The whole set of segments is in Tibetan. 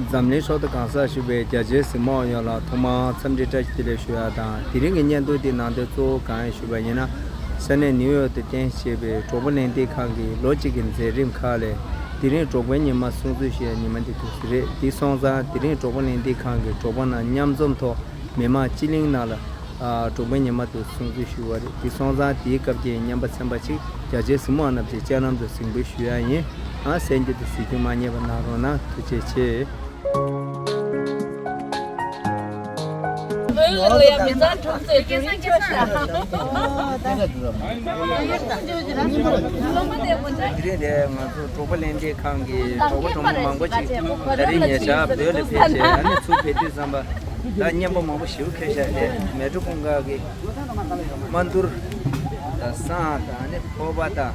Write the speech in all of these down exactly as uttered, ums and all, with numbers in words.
འཛམ་གླིང་ཧྲིལ་པོ་གང་སར་བཞུགས་པའི་རྒྱ་ཆེའི་གཟིགས་མོ་བ་ཡོངས་ལ་ཐོག་མར་འཚམས་འདྲི་བཀྲ་ཤིས་བདེ་ལེགས་ཞུ་ཡ་དང་། དེ་རིང་གི་བརྙན་ཐུང་འདི་ནང་དོན་གཙོ་བོ་གང་ཡིན་ཞུས་པ་ཡིན་ན། ས་གནས་ནིའུ་ཡོག་ཏུ་རྟེན་གཞི་བྱས་པའི་གྲོགས་པོ་གླེང་སྟེགས་ཁང་གི་ལོ་གཅིག་གི་མཛད་རིམ་ཁག་ལས། དེ་རིང་གྲོགས་པོའི་ཉི་མ་སྲུང་བརྩི་ཞུ་ཡའི་ཉི་མ་འདི་དུས་སུ་རེད། དེ་སོང་ཙང་དེ་རིང་གྲོགས་པོ་གླེང་སྟེགས་ཁང་གི་གྲོགས་པོ་རྣམས་མཉམ་འཛོམས་ཐོག་མི་མང་སྤྱི་གླིང་ནང་ལ། ཨ། གྲོགས་པོའི་ཉི་མ་དུ་སྲུང་བརྩི་ཞུ་བ་རེད། དེ་སོང་ཙང་དེའི་སྐབས་ཀྱི་རྔན་པ་ཚན་པ་ཅིག་རྒྱ་ཆེའི་གཟིགས་མོ་བ་རྣམས་ཀྱི་སྤྱན་ལམ་དུ་གཟིགས་འབུལ་ཞུ་ཡ་ཡིན། ཨ། གསན་རྒྱུ་དེ་གཟིགས་རྒྱུ་མ་བསྙེལ་བ་གནང་རོགས་གནང་། ཐུགས་རྗེ་ཆེ། དེ་རིང་འདིར་ང་ཚོ་གྲོགས་པོ་གླེང་སྟེགས་ཁང་གི་གྲོགས་པོ་གྲོགས་མོ་མང་པོ་ཅིག་ད་རིང་ཉེ་ཆར་བོད་ལ་ཕེབས་བྱས། ཨ་ནི་ཚུར་ཕེབས་དུས་ཙམ་པ། ད་རྔན་པ་མང་པོ་ཞེ་པོ་ཁྱེར་བཞག་སྟེ། མལ་གྲོ་ཀུན་དགའ་གི་མ་འདུར་དང་བསང་དང་ནི་ཕོར་པ་དང་།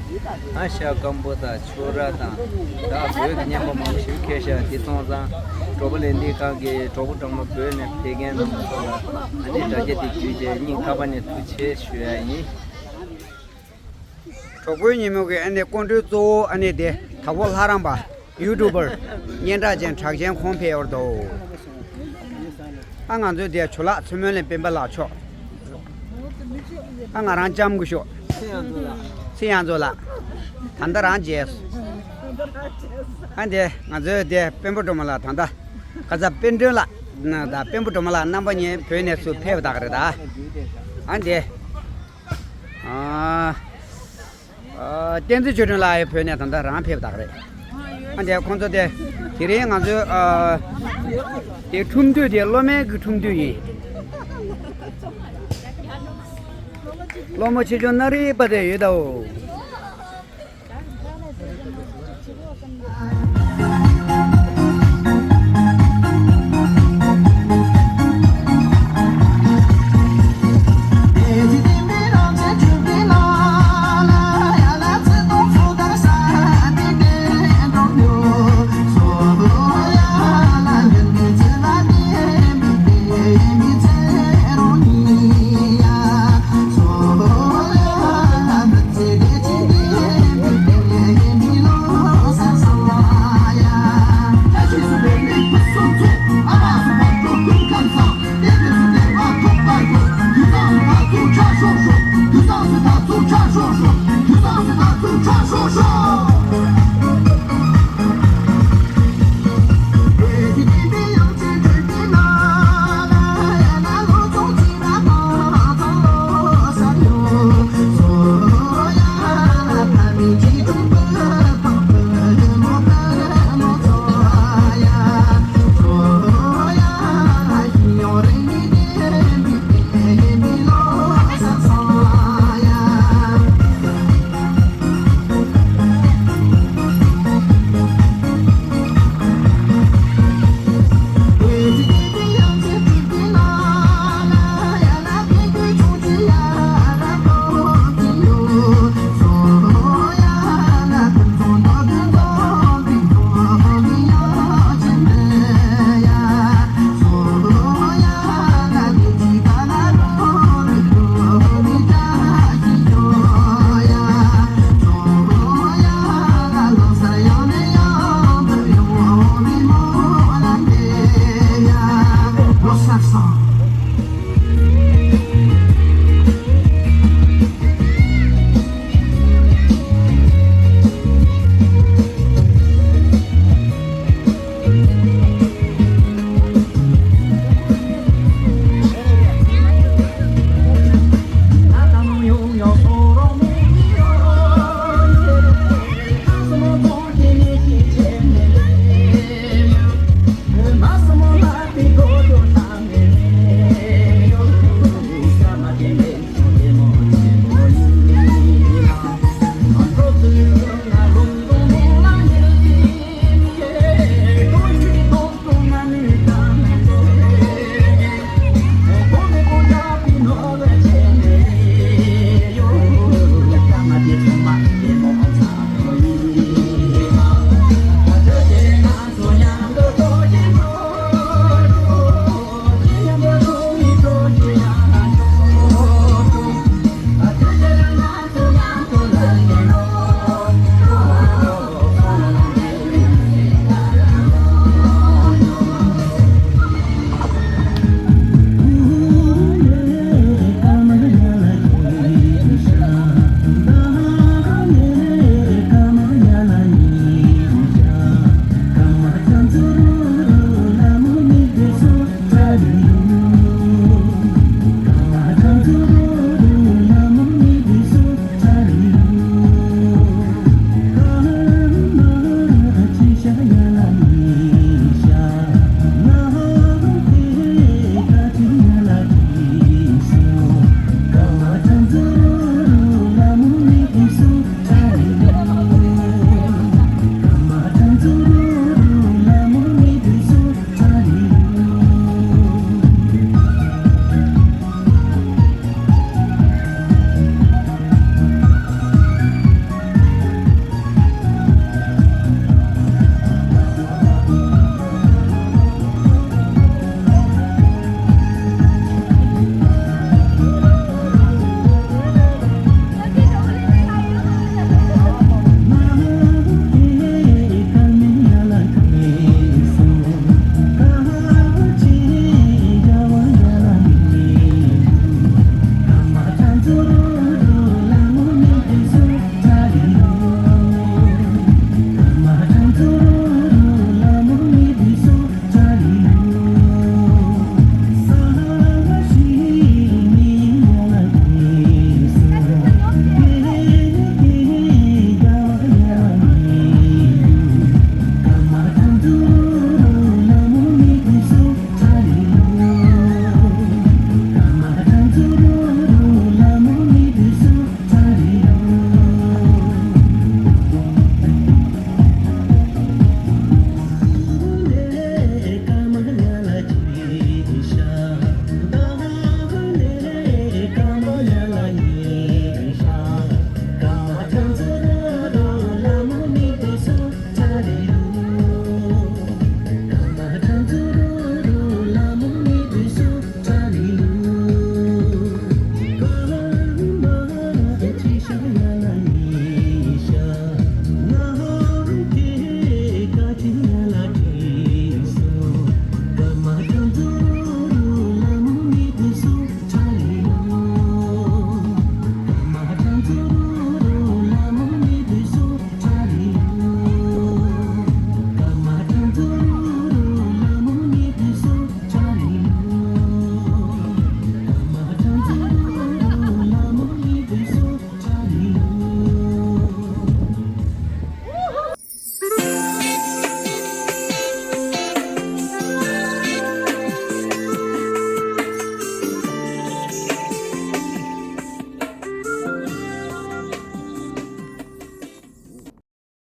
ཨ། ཤ་སྐམ་པོ་དང་ཕྱུར་ར་དང་། ད་བོད་ཀྱི་རྔན་པ་མང་པོ་ཞེ་པོ་ཁྱེར་བཞག་དེ་སོང་ཙང་གྲོགས་པོ་གླེང་སྟེགས་ཁང་གི་གྲོགས་པོ་གྲོགས་མོ་བོད་ནས་ཕེབས་མཁན་རྣམས་ཚོ་ལ་ཨ་ནི་དྲ་རྒྱ་དེ་བརྒྱུད་བྱས་སྙིང་ཐག་པ་ནས་ཐུགས་རྗེ་ཆེ་ཞུ་ཡ་ཡིན། གྲོགས་པོའི་ཉིན་མོ་གི་ཨ་ནི་སྐུ་མགྲོན་གཙོ་བོ་ཨ་ནི་དེ་དྭགས་པོ་ལྷ་རམས་པ། ཡུ་ཊུབ་པར་སྙན་གྲགས་ཅན་གྲགས་ཅན་ཁོང་ཕེབས་ཡོད་དོ། ཨ། ང་ཚོའི་དེ་ཇོ་ལགས་ཚེ་སྨོན་གླིང་སྤེན་པ་ལགས་མཆོག་ཨ། ང་རང་ལྕམ་སྐུ་ཞབས་ཚེ་གཡང་འཛོམས་ལགས། ད་ལྟ་རང་མཇལ་སོང་། ཨ། དེ་ང་ཚོའི་དེ་སྤེན་པ་སྒྲོལ་མ་ལགས། ད་ལྟ་ཁ་སང་སྤེན་སྒྲོན་ལགས་དང་སྤེན་པ་སྒྲོལ་མ་ལགས་རྣམ་པ་གཉིས་བོད་ནས་ཚུར་ཕེབས་པ་དག་རེད་ད། ཨ། དེ། ཨ། ཨ། བསྟན་འཛིན་ཆོས་སྒྲོན་ལགས་ཡང་བོད་ནས་ད་ལྟ་རང་ཕེབས་དག་རེད། ཨ། དེ་ཁོང་ཚོ་དེ་དེ་རིང་ང་ཚོའི། ཨ། དེ་ཁྲོམ་དུས་དེ་སློབ་མའི་གི་ཁྲོམ་དུས་ཡིན། སློབ་མ་ཆེ་ཆུང་སྣ་རིགས་པ་དེ་ཡོད་དོ།